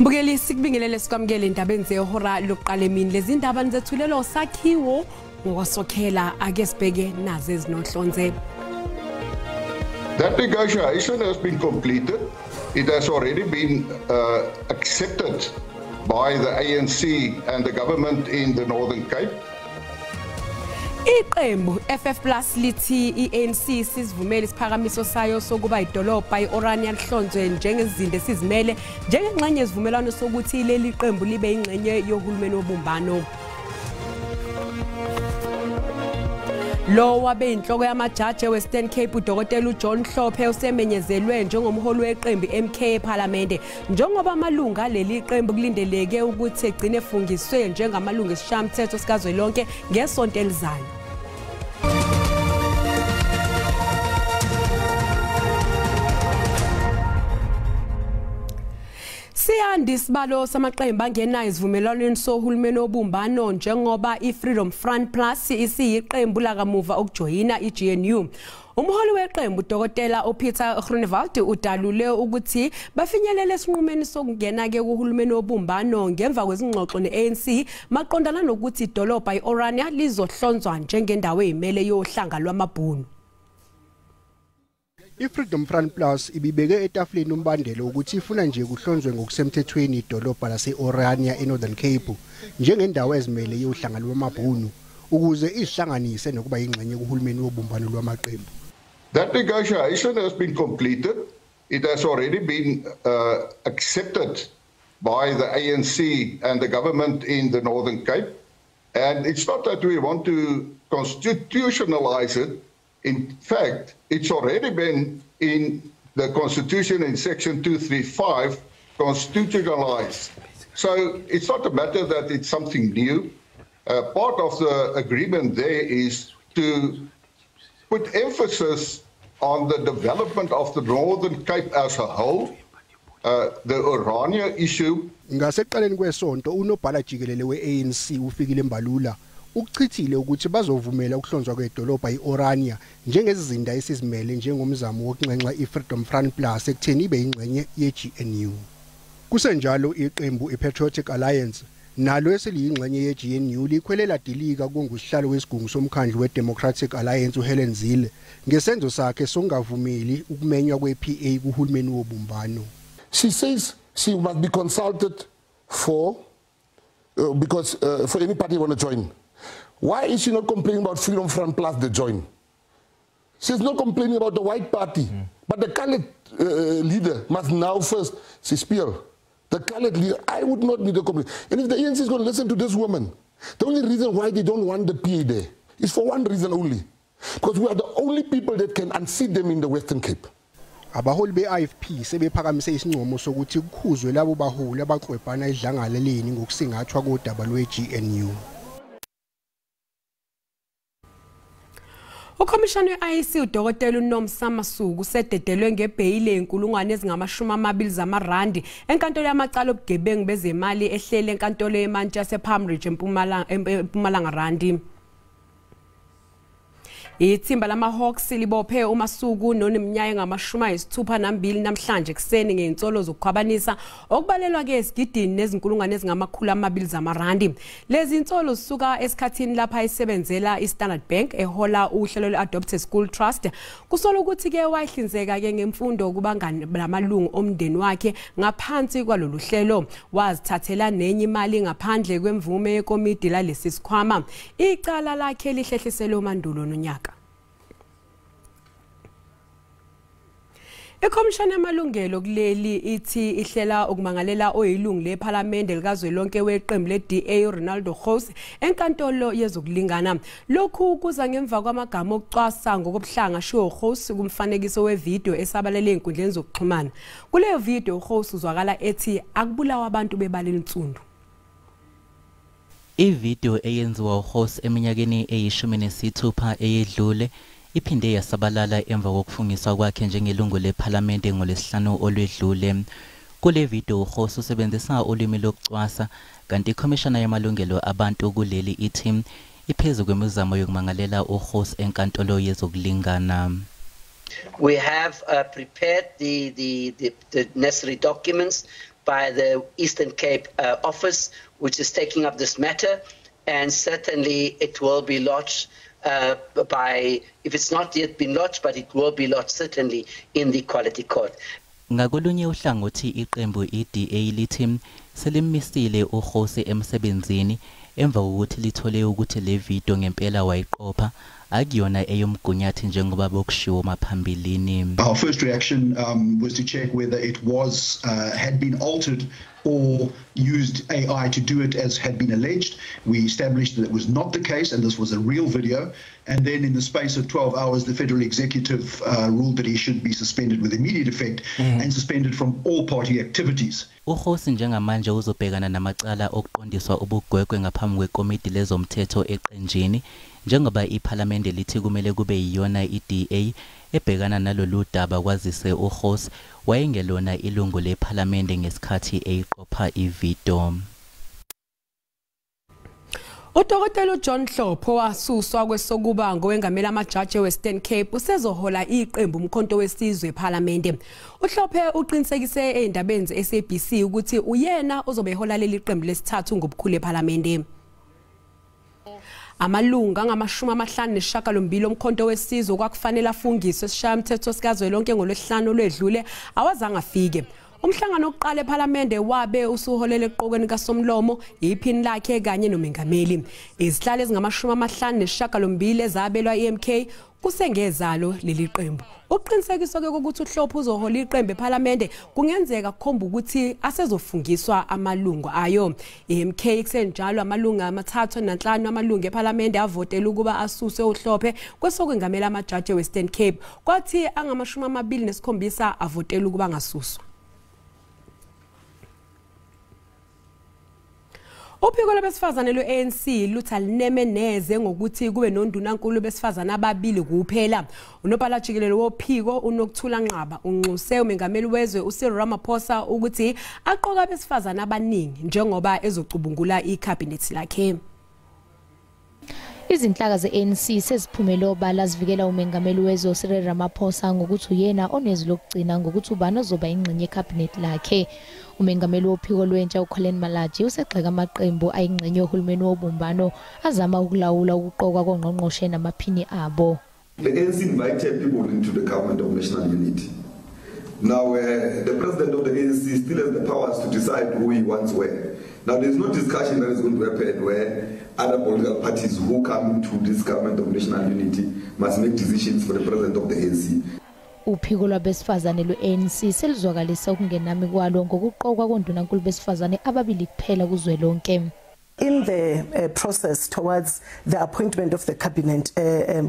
Mbukeli sikubingelele sikwamukele indabeni zehora lokuqala emini. Lezi ndaba nizethulelwa uSakhiwo ngokwasokhela. Ake sibheke nazo ezinohlonze. That negotiation has been completed. It has already been accepted by the ANC and the government in the Northern Cape. Iqembu FF Plus lithi iANC sizivumele isiphakamiso sayo sokuba idolobha iOrania lihlonzwe njengezizinda esizimele njengengxenye yesivumelwano sokuthi leli qembu libe ingxenye yohulumeni wobumbano. Lo wabe inhloko yamajaji eWestern Cape uDokotela uJohn Hlophe usemenyezelwe njengomholi weqembu MK ePhalamende, njengoba amalunga aleli qembu kulindeleke ukuthi egcine efungiswe njengamalungu esishayamthetho sikazwelonke ngesonto elizayo. Siyanda isibalo samaqembu angenayo isivumelwano sohulumeni obumbano njengoba iFreedom Front Plus isiyiqembu lakamuva ukujoyina iGNU. Umholi weqembu uDokotela uPeter Groenewald udalule ukuthi bafinyelele esinqumeni sokungena ke kuhulumeni obumbano ngemva kwezingxoxo neANC maqondana nokuthi idolobha iOrania lizohlonzwa njengendawo ezimele yohlanga lwamabhunu. I-Freedom Front Plus ibibeke etafuleni umbandela ukuthi ifuna nje kuhlonzwe ngokusemthethweni idolobha lase-Orania eNorthern Cape njengendawo ezimele yohlanga lwamabhunu ukuze izihlanganise nokuba yingxenye kuhulumeni wobumbano lwamaqembu. That negotiation has been completed. It has already been accepted by the ANC and the government in the Northern Cape. And it's not that we want to constitutionalize it. In fact, it's already been in the Constitution in Section 235 constitutionalized. So it's not a matter that it's something new. Part of the agreement there is to put emphasis on the development of the Northern Cape as a whole, the Orania issue. Ngasekuqaleni kwesonto unobhala jikelele we-ANC uFikile Mbalula ukuchithile ukuthi bazovumela ukuhlonzwa kwedolobha iOrania njengezizinda esizimele njengomzamo wokunxenxa iFreedom Front Plus ekutheni ibe ingxenye yeGNU. Kusenjalo iqembu iPatriotic Alliance nalo eseliyingxenye yeGNU likhwelela dilika kungusihlalo wesigungu somkhandlu weDemocratic Alliance uHelen Zille ngesenzo sakhe sokungavumeli ukumenywa kwePA kuhulumeni wobumbano. She says she must be consulted for because for any party want to join. Why is she not complaining about Freedom Front Plus, the join? She's not complaining about the white party. But the colored leader must now first, she spiel. The colored leader, I would not need a complaint. And if the ANC is going to listen to this woman, the only reason why they don't want the PA there is for one reason only. Because we are the only people that can unseat them in the Western Cape. Abaholi be-IFP sebephakamise isincomo sokuthi kukhuzwe labo baholi abaxwebhana edlangaleleni ngokusingathwa kodaba lwe-GNU. Ukhomishana we-IEC uDokotela uNomsa Masuku usededelwe ngebheyili yenkulungwane ezingama-20 zamarandi enkantolo yamacala obugebengu bezemali ehlele enkantolo yemantshi yasePalm Ridge eMpumalanga Randi. Ithimba lama-Hawks libophe uMasuku noneminyaka engama-62 namhlanje ekuseni ngezinsolo zokukhwabanisa okubalelwa ke esigidini nezinkulungwane ezingama-200 zamarandi. Lezi insolo zisuka esikhathini lapha isebenzela iStandard Bank ehola uhlelo lwe-Adopt a School Trust. Kusolwa ukuthi ke wayihlinzeka ke ngemfundo kubangani namalungu omndeni wakhe ngaphansi kwalolu hlelo. Wazithathela nenye imali ngaphandle kwemvume yekomidi lalesi sikhwama. Icala lakhe lihlehliselwe uMandulo nonyaka. Ikhomishana yamalungelo kuleli ithi ihlela ukumangalela oyilungu lePhalamende likazwelonke weqembu leDA uRenaldo Gous enkantolo yezokulingana. Lokhu kuza ngemva kwamagama okucwasa ngokobuhlanga ashiwo uGous kumfanekiso wevideo esabalele ezinkundleni zokuxhumana. Kuleyo video uGous uzwakala ethi akubulawa abantu bebala elinsundu. Ivideo eyenziwa uGous eminyakeni eyi-16 eyedlule iphinde yasabalala emva kokufungiswa kwakhe njengelungu lePhalamende ngoLwesihlanu olwedlule. Kule video uGous usebenzisa ulimi lokucwasa kanti ikhomishana yamalungelo abantu kuleli ithi iphezu kwemizamo yokumangalela uGous enkantolo yezokulingana. We have prepared the necessary documents by the Eastern Cape office, which is taking up this matter, and certainly it will be lodged by, if it's not yet been lodged, but it will be lodged certainly in the Equality Court. Ngakolunye uhlangothi iqembu iDA lithi selimisile uKgosi emsebenzini emva kokuthi lithole ukuthi le video ngempela wayiqopha akuyona eyomgunyathi njengoba bokushiwo maphambilini. Our first reaction was to check whether it was had been altered or used AI to do it, as had been alleged. We established that it was not the case and this was a real video. And then in the space of 12 hours, the federal executive ruled that he should be suspended with immediate effect and suspended from all party activities. uKgosi njengamanje uzobhekana namacala okuqondiswa ubugwegwe ngaphambi kwekomiti lezomthetho eqenjini, njengoba iPhalamende lithi kumele kube yiyona iDA ebhekana nalolu daba, kwazise uKgosi wayengelona ilungu lePhalamende ngesikhathi eyiqopha ividiyo. Udokotela uJohn Hlophe wasuswa kwesokuba ngowengamela amajaji eWestern Cape usezohola iqembu Umkhonto Wesizwe ePhalamende. uHlophe uqinisekise ezindabeni ze-SABC ukuthi uyena ozobe ehola leli qembu lesithathu ngobukhulu ePhalamende. Amalungu angama-58 oMkhonto Wesizwe kwakufanele afungiswe esishayamthetho sikazwelonke ngolwesihlanu olwedlule awazange afike. Umhlangano oqala ePhalamende wabe usuholela eqokweni kaSomlomo, iphini lakhe kanye nomengameli. Izihlalo ezingama-58 ezabelwa iMK kusengezalo leli qembu. Ukuqinisekiswa ke ukuthi uHlophe uzohola iqembu ePhalamende kungenzeka kukhomba ukuthi asezofungiswa amalungu ayo. iMK kusenjalo amalungu ama-35 amalungu ePhalamende avotela ukuba asuswe uHlophe kwesokwengamela amajaji eWestern Cape, kwathi angama-27 avotela ukuba angasuswa. Uphiko lwabesifazane lwe-ANC luthi alineme neze ngokuthi kube nondunankulu besifazane ababili kuphela. Unobhala jikelele wophiko uNokuthula Nqaba unxuse umengameli wezwe uCyril Ramaphosa ukuthi aqoke abesifazane abaningi njengoba ezocubungula ikhabhinethi lakhe. Izinhlaka ze-ANC seziphumele obala zivikela umengameli wezwe Cyril Ramaphosa ngokuthi uyena onezwi lokugcina ngokuthi ubani ozoba ingxenye yekhabhinethi lakhe. Umengameli wophiko lwentsha uColin Malaji usegxeka amaqembu ayingxenye yohulumeni wobumbano azama ukulawula ukuqokwa kongqongqoshe namaphini abo. The ANC invited people into the government of national unity. Now the president of the ANC still has the powers to decide who he wants where. Now there is no discussion that is going to happen where other political parties who come into this government of national unity must make decisions for the president of the ANC. Uphiko lwabesifazane lwe-ANC selizwakalisa ukungenami kwalo ngokuqokwa kondunankulu besifazane ababili kuphela kuzwelonke. In the process towards the appointment of the cabinet,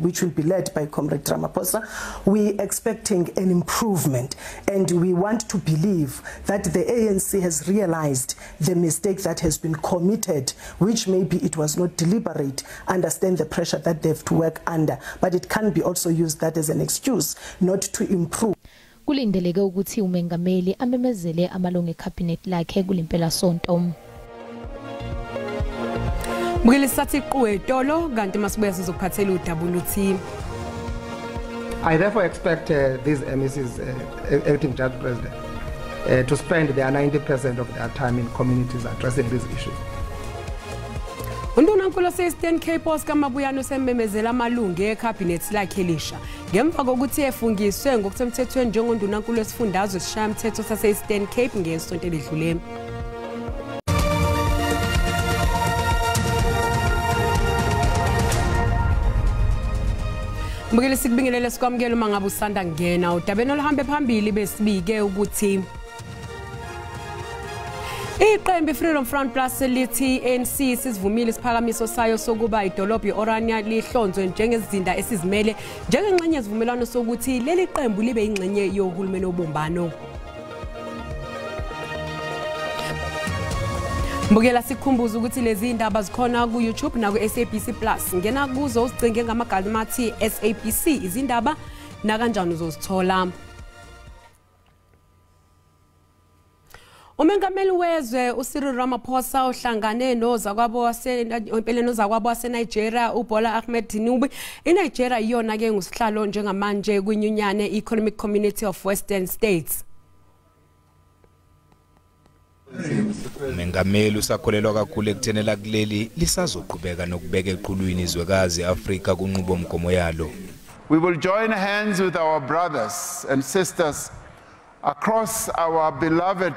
which will be led by Comrade Ramaphosa, we're expecting an improvement, and we want to believe that the ANC has realized the mistake that has been committed, which maybe it was not deliberate, understand the pressure that they have to work under, but it can be also used that as an excuse not to improve. Kulindeleke ukuthi umengameli amemezele amalungu ecabinet lakhe kulimpelasonto. Mbukeli sathi iqwe kanti masibuya sizokuphathela udaba oluthi. I therefore expect these MECs, acting judge president, to spend their 90% of their time in communities addressing these issues. Undunankulu wase-Eastern Cape Oscar Mabuyane usememezela amalungu ekhabhinethi lakhe elisha ngemva kokuthi efungiswe ngokusemthethweni njengondunankulu wesifundazwe esishayamthetho sase-Eastern Cape ngesonto eledlule. Mbukeli sikubingelele sikwamukele uma ngabe usanda kungena udabeni oluhambe phambili besibike ukuthi iqembu Freedom Front Plus lithi ANC sisivumile isiphakamiso sayo sokuba idolobha iOrania lihlonzwe njengezizinda esizimele njengengxenye yesivumelwano sokuthi leli qembu libe ingxenye yohulumeni obumbano. Mbukela sikhumbuza ukuthi lezi indaba zikhona ku YouTube na ku SABC Plus. Ngena kuzo uzicinge ngamagama athi SABC izindaba na kanjani uzozithola. Umengameli wezwe uCyril Ramaphosa uhlangane nozakwabo waseNigeria uBola Ahmed Tinubu. INigeria iyona ke ngusihlalo njengamanje kwinyunyane Economic Community of Western States. Umengameli usakholelwa kakhulu ekutheni lakuleli lisazoqhubeka nokubeka eqhulwini izwekazi Afrika kunqubomgomo yalo. We will join hands with our brothers and sisters across our beloved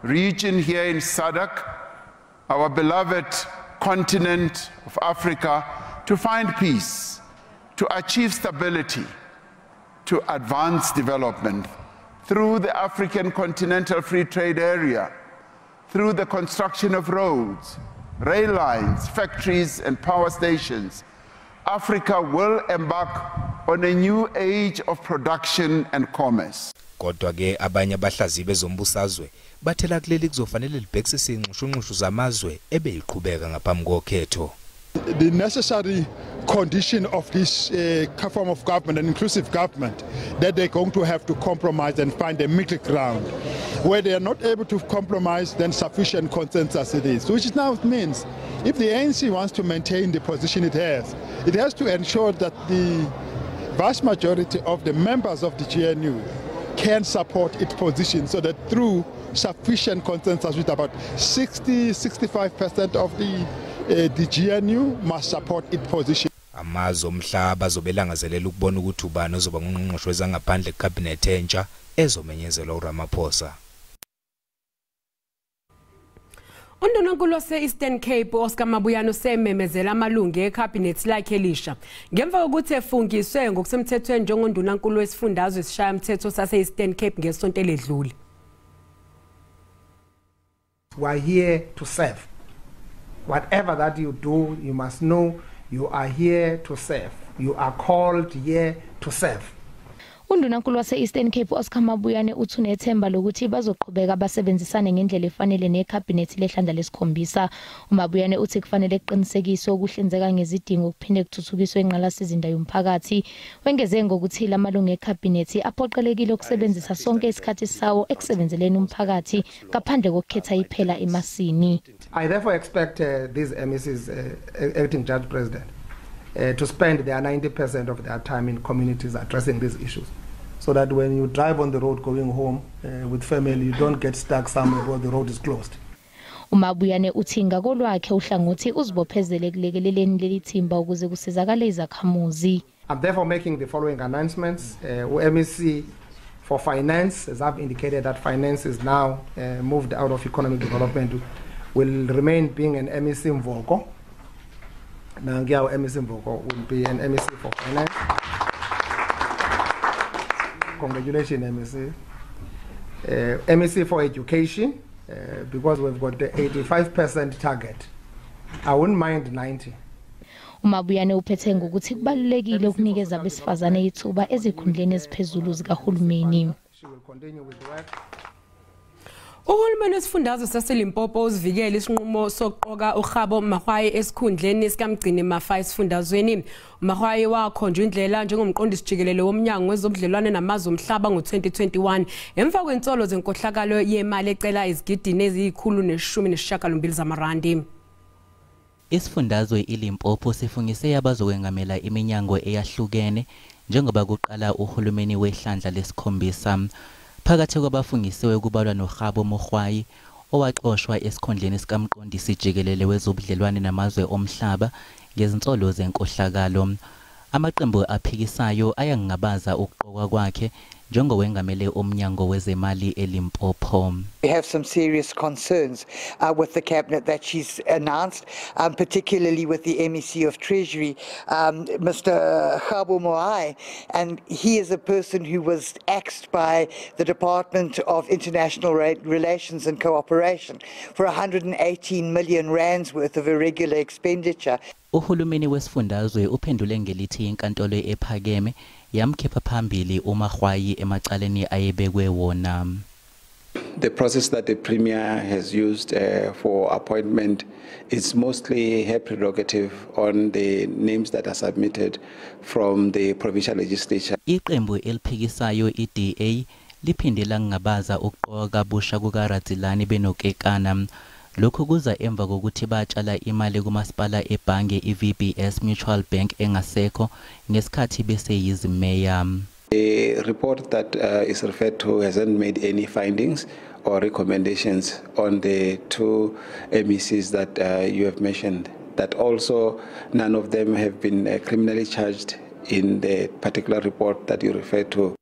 region here in SADC, our beloved continent of Africa, to find peace, to achieve stability, to advance development through the African Continental Free Trade Area, through the construction of roads, rail lines, factories, and power stations. Africa will embark on a new age of production and commerce. Kodwa ke abanye abahlaziyi bezombusazwe bathela kuleli kuzofanele libhekisise inxushunxushu zamazwe ebeyiqhubeka ngaphambi kokhetho. The necessary condition of this form of government, an inclusive government, that they're going to have to compromise and find a middle ground. Where they are not able to compromise, then sufficient consensus it is. Which now means if the ANC wants to maintain the position it has to ensure that the vast majority of the members of the GNU can support its position, so that through sufficient consensus with about 60-65% of the GNU must support its position. Amazwe omhlaba azobelangazelela ukubona ukuthi ubani ozoba ngungqongqoshe wezangaphandle eCabinet entsha ezomenyezelwa uRamaphosa. Undunankulu wase-Eastern Cape Oscar Mabuyane usememezela amalungu eCabinet lakhe elisha ngemva kokuthi efungiswe ngokusemthethweni njengondunankulu wesifundazwe esishayamthetho sase-Eastern Cape ngesonto eledlule. We are here to serve. Whatever that you do, you must know you are here to serve. You are called here to serve. Undunankulu wase-Eastern Cape Oscar Mabuyane uthi unethemba lokuthi bazoqhubeka basebenzisane ngendlela efanele neCabinet lehlandla lesikhombisa. uMabuyane uthi kufanele kuqinisekiswe ukuhlinzeka ngezidingo kuphinde kuthuthukiswe ingqalasizinda yomphakathi. Wengeze ngokuthi lamalungu eCabinet aphoqelekile ukusebenzisa sonke isikhathi sawo ekusebenzeleni umphakathi ngaphandle kokukhetha iphela emasini. I therefore expect these MECs, acting judge president, to spend their 90% of their time in communities addressing these issues, so that when you drive on the road going home with family, you don't get stuck somewhere where the road is closed. uMabuyane uthi ngakolwakhe uhlangothi uzibophezele kulekeleleni leli thimba ukuze kusizakale izakhamuzi. I'm therefore making the following announcements. MEC for Finance, as I've indicated that finance is now moved out of economic development, will remain being an MEC Mvoko. Nangiao MEC Mvoko will be an MEC for Finance. Congratulations, MEC. MEC for Education, because we've got the 85% target. I wouldn't mind 90. uMabuyane uphethe ngokuthi kubalulekile ukunikeza abesifazane ithuba ezikhundleni eziphezulu zikahulumeni. Uhulumeni wesifundazwe saseLimpopo uzivikele isinqumo sokuqoka uKgabo Mahoai esikhundleni sikamgcini Mafa esifundazweni. uMahoai wakhonjwa indlela njengomqondisi jikelele womnyango wezobudlelwane namazwe omhlaba ngo-2021 emva kwensolo zenkohlakalo yemali ecela izigidini eziyi-118 zamarandi. Isifundazwe iLimpopo sifungise abazokwengamela iminyango eyahlukene njengoba kuqala uhulumeni wehlandla lesikhombisa. Phakathi kwabafungisiwe kubalwa noKgabo Mahoai owaxoshwa esikhundleni sikamqondisi jikelele wezobudlelwane namazwe omhlaba ngezinsolo zenkohlakalo. Amaqembu aphikisayo ayangabaza ukuqokwa kwakhe njengowengamele umnyango wezemali eLimpopo. We have some serious concerns with the cabinet that she's announced, particularly with the MEC of Treasury, Mr. Kgabo Mahoai, and he is a person who was axed by the Department of International Relations and Cooperation for 118 million rands worth of irregular expenditure. Uhulumeni wesifundazwe uphendule ngelithi inkantolo ephakeme yamkhipha phambili uMahoai emacaleni ayebekwe wona. The process that the Premier has used for appointment is mostly her prerogative on the names that are submitted from the provincial legislature. Iqembu eliphikisayo iDA liphinde langabaza ukuqoka kabusha kukaRadzilani benoKekana. Lokhu kuza emva kokuthi batshala imali kumasipala ebhange iVBS Mutual Bank engasekho ngesikhathi beseyizimeya. The report that is referred to hasn't made any findings or recommendations on the 2 MECs that you have mentioned, that also none of them have been criminally charged in the particular report that you refer to.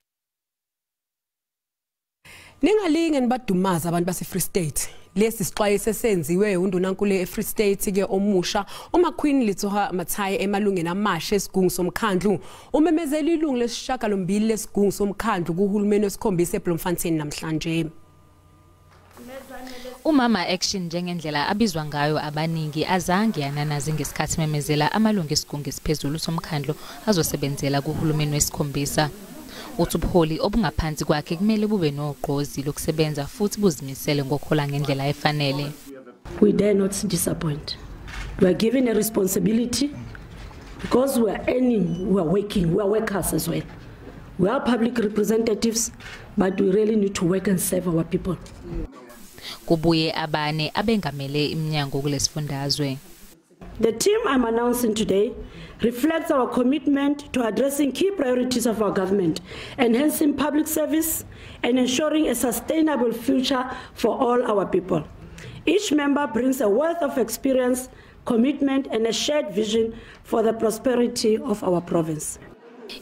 Ningalinge nibadumaza abantu base Free State. Lesi sixwayiso esenziwe undunankulu eFree State ke omusha uMaQueen Letsoha Mathaye emalungeni amasha esigungu somkhandlu. Umemezela ilungu lesishiyagalombili lesigungu somkhandlu kuhulumeni wesikhombisa eBloemfontein namhlanje. Umama Action njengendlela abizwa ngayo abaningi azange ananazi ngesikhathi memezela amalungu esigungu esiphezulu somkhandlu azosebenzela kuhulumeni wesikhombisa. Uthi ubuholi obungaphansi kwakhe kumele bube nogqozi lokusebenza futhi buzimisele ngokhola ngendlela efanele. We dare not disappoint. We are given a responsibility because we are earning, we are working, we are workers as well. We are public representatives, but we really need to work and serve our people. Kubuye abane abengamele iminyango kulesifundazwe. The team I'm announcing today reflects our commitment to addressing key priorities of our government, enhancing public service and ensuring a sustainable future for all our people. Each member brings a wealth of experience, commitment and a shared vision for the prosperity of our province.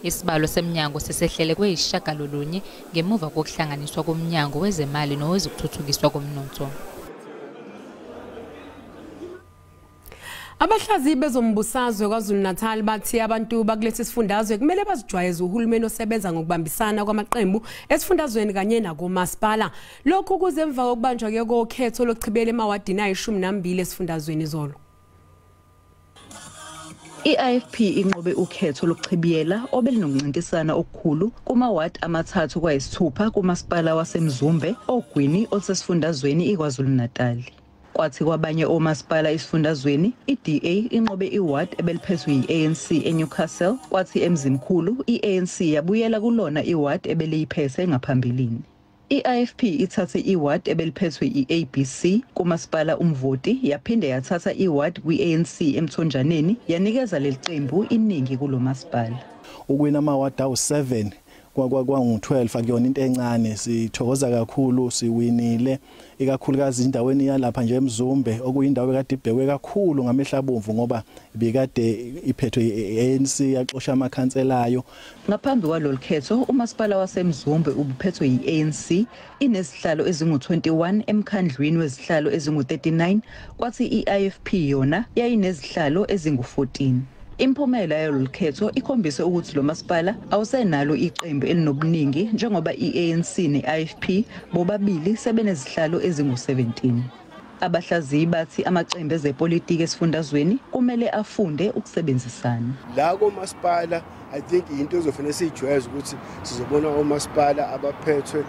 Isibalo semnyango sesehlele kweyisishiyagalolunye ngemuva kokuhlanganiswa komnyango wezemali nowezokuthuthukiswa komnotho. Abahlaziyi bezombusazwe KwaZulu-Natal bathi abantu bakulesi sifundazwe kumele bazijwayeze uhulumeni osebenza ngokubambisana kwamaqembu esifundazweni kanye nakomasipala. Lokhu kuze emva kokubanjwa kokhetho lokuchibela emawadini ayi-12 esifundazweni izolo. I-IFP inqobe ukhetho lokuchibiyela obelinokuncintisana okukhulu kumawadi 3 kwayisithupha kumasipala waseMzumbe ogwini olusesifundazweni iKwaZulu-Natal. Kwathi kwabanye omasipala esifundazweni iDA inqobe iward ebeliphethwe yi-ANC eNewcastle, kwathi eMzimkhulu iANC yabuyela kulona iward ebeliyiphethe ngaphambilini. I-IFP ithathe iward ebeliphethwe i-ABC kumasipala uMvoti yaphinde yathatha iward kwi-ANC eMthonjaneni yanikeza leli qembu iningi kulomasipala. Ukuwina amawadi awu-7 kwangu-12 akuyona into encane, sithokoza kakhulu, siwinile ikakhulukazi endaweni yalapha nje eMzumbe okuyindawo ekade ibhekwe kakhulu ngamehla abomvu ngoba ibikade iphethwe i-ANC yaxosha amakhanselayo. Ngaphambi kwalolu khetho umasipala waseMzumbe ubuphethwe i-ANC inezihlalo ezingu-21 emkhandlwini wezihlalo ezingu-39, kwathi i-IFP yona yayinezihlalo ezingu-14. Imphumela yalolu khetho ikhombise ukuthi lo masipala awusenalo iqembu elinobuningi njengoba i-ANC ne-IFP bobabili sebenezihlalo ezingu-17. Abahlaziyi bathi amaqembu ezepolitiki esifundazweni kumele afunde ukusebenzisana. La komasipala I think into ezofanele siyijwayeze ukuthi sizobona omasipala abaphethwe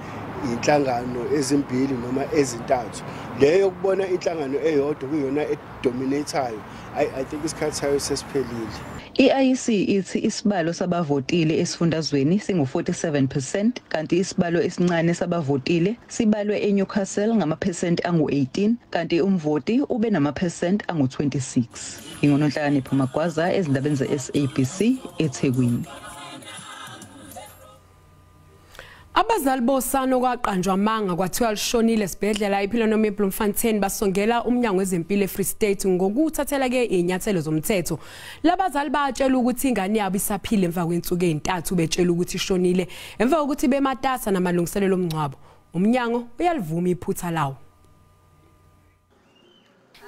inhlangano ezimbili noma ezintathu. Leyo kubona inhlangano eyodwa kuyona edominatayo, I think isikhathi sayo sesiphelile. I-IEC ithi isibalo sabavotile esifundazweni singu-47% kanti isibalo esincane sabavotile sibalwe eNewcastle ngamaphesenti angu-18 kanti umvoti ube namaphesenti angu-26. Ingononhlakanipho Magwaza ezindabeni ze-SABC eThekwini. Abazali bosana okwaqanjwa amanga kwathiwa lishonile esibhedlela iPhilonome eBloemfontein basongela umnyango wezempilo eFree State ngokuthathela ke izinyathelo zomthetho. Labazali batshela ukuthi ingane yabo isaphile emva kwensuku ezintathu betshela ukuthi ishonile emva kokuthi bematasa namalungiselelo omngcwabo. Umnyango uyalivuma iphutha lawo.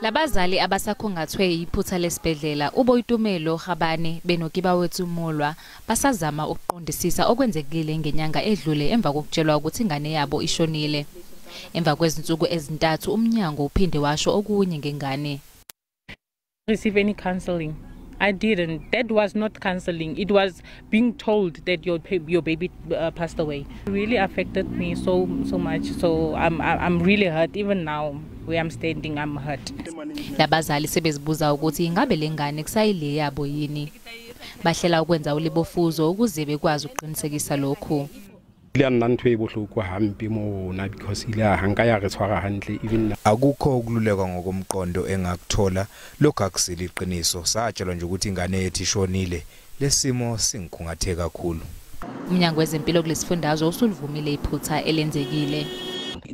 Labazali abasakhungathwe iphutha lesibhedlela uBoitumelo Habane benoKibawethu Molwa basazama ukuqondisisa okwenzekile ngenyanga edlule emva kokutshelwa ukuthi ingane yabo ishonile. Emva kwezinsuku ezintathu umnyango uphinde washo okunye ngengane. Receive any counseling? I didn't. That was not counseling. It was being told that your baby passed away. It really affected me so much. So I'm really hurt even now. Where I'm standing, I'm hurt. Labazali sebezibuza ukuthi ingabe lengane kusayile yabo yini. Bahlela ukwenza ulibofuzo ukuze bekwazi ukuqinisekisa lokhu. Akukho ukululekwa ngokomqondo engakuthola, lokho akusilo iqiniso. Satshelwa nje ukuthi ingane yethu ishonile. Lesimo singikhungathe kakhulu. Umnyango wezempilo kulesifundazwe usulivumile iphutha elenzekile.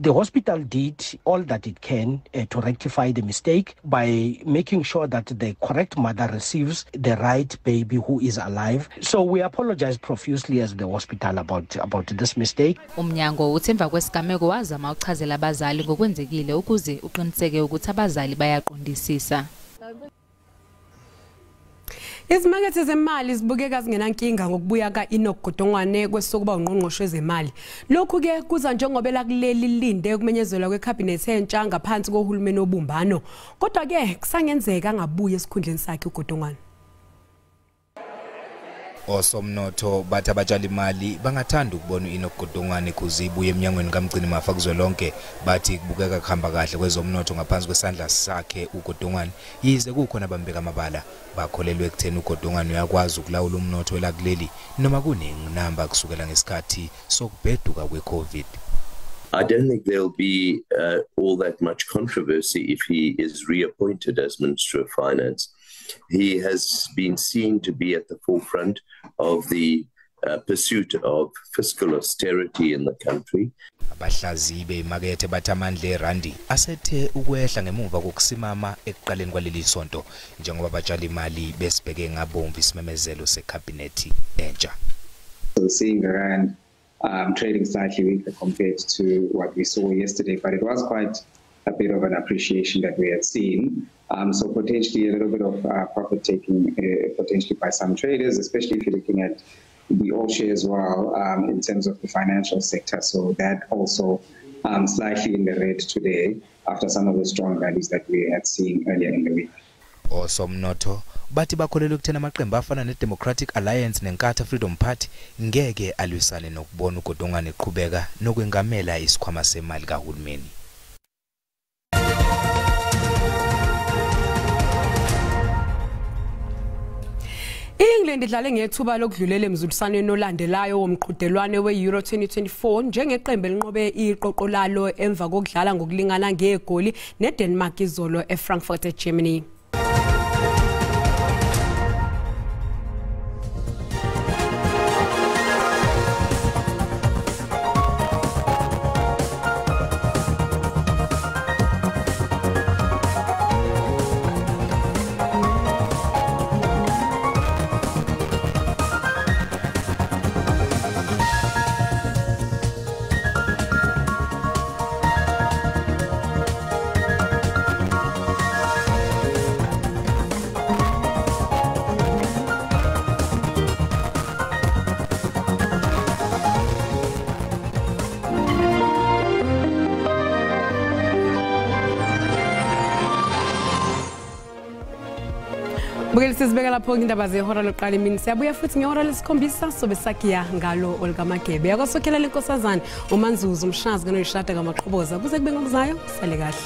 The hospital did all that it can to rectify the mistake by making sure that the correct mother receives the right baby who is alive. So we apologize profusely as the hospital about this mistake. Umnyango uthi emva kwesigameko wazama ukuchazela abazali ngokwenzekile ukuze uqiniseke ukuthi abazali bayaqondisisa. Izimakethe zemali zibukeka zingenankinga ngokubuya ka-Enoch Godongwane kwesokuba ungqongqoshe wezemali. Lokhu ke kuza njengoba elakuleli lilinde ukumenyezelwa kwekhabhinethi entsha ngaphansi kohulumeni obumbano. Kodwa ke kusangenzeka angabuyi esikhundleni sakhe uGodongwane. Osomnotho bathi abatshalimali bangathanda ukubona u-Enoch Godongwane kuze ibuye emnyangweni kamgcinimafa kuzwelonke. Bathi kubukeka kuhamba kahle kwezomnotho ngaphansi kwesandla sakhe uGodongwane, yize kukhona abambeka amabala. Bakholelwe ekutheni uGodongwane uyakwazi ukulawula umnotho welakuleli noma kunengqinamba kusukela ngesikhathi sokubheduka kwe-COVID. I don't think there'll be all that much controversy if he is reappointed as Minister of Finance. He has been seen to be at the forefront of the pursuit of fiscal austerity in the country. Abahlaziyi bemakethe bathi amandla erandi asethe ukwehla ngemuva kokusimama ekuqaleni kwaleli sonto, njengoba abatshalimali besibheke ngabomvu isimemezelo sekhabhinethi entsha. So seeing the rand trading slightly weaker compared to what we saw yesterday, but it was quite a bit of an appreciation that we had seen. So potentially a little bit of profit taking potentially by some traders, especially if you're looking at the all share as well in terms of the financial sector. So that also slightly in the red today after some of the strong rallies that we had seen earlier in the week. Osomnotho bathi bakholelwa ekutheni amaqembu afana ne-Democratic Alliance neNkatha Freedom Party ngeke alwisane nokubona uGodongwane eqhubeka nokwengamela isikhwama semali kahulumeni. I-England idlale ngethuba lokudlulela emzuliswaneni olandelayo womqhudelwano we-Euro 2024 njengeqembu elinqobe iqoqo lalo emva kokudlala ngokulingana ngegoli neDenmark izolo eFrankfurt eGermany. Bukeli sizibeka lapho indaba zehora lokuqala emini. Siyabuya futhi ngehora lesikhombisa sobe sakiya ngalo olukaMagebe. Yakwasokhela lenkosazana uManzuzu umshazi kanoyishada kaMaqhoboza. Kuze kube ngokuzayo, sale kahle.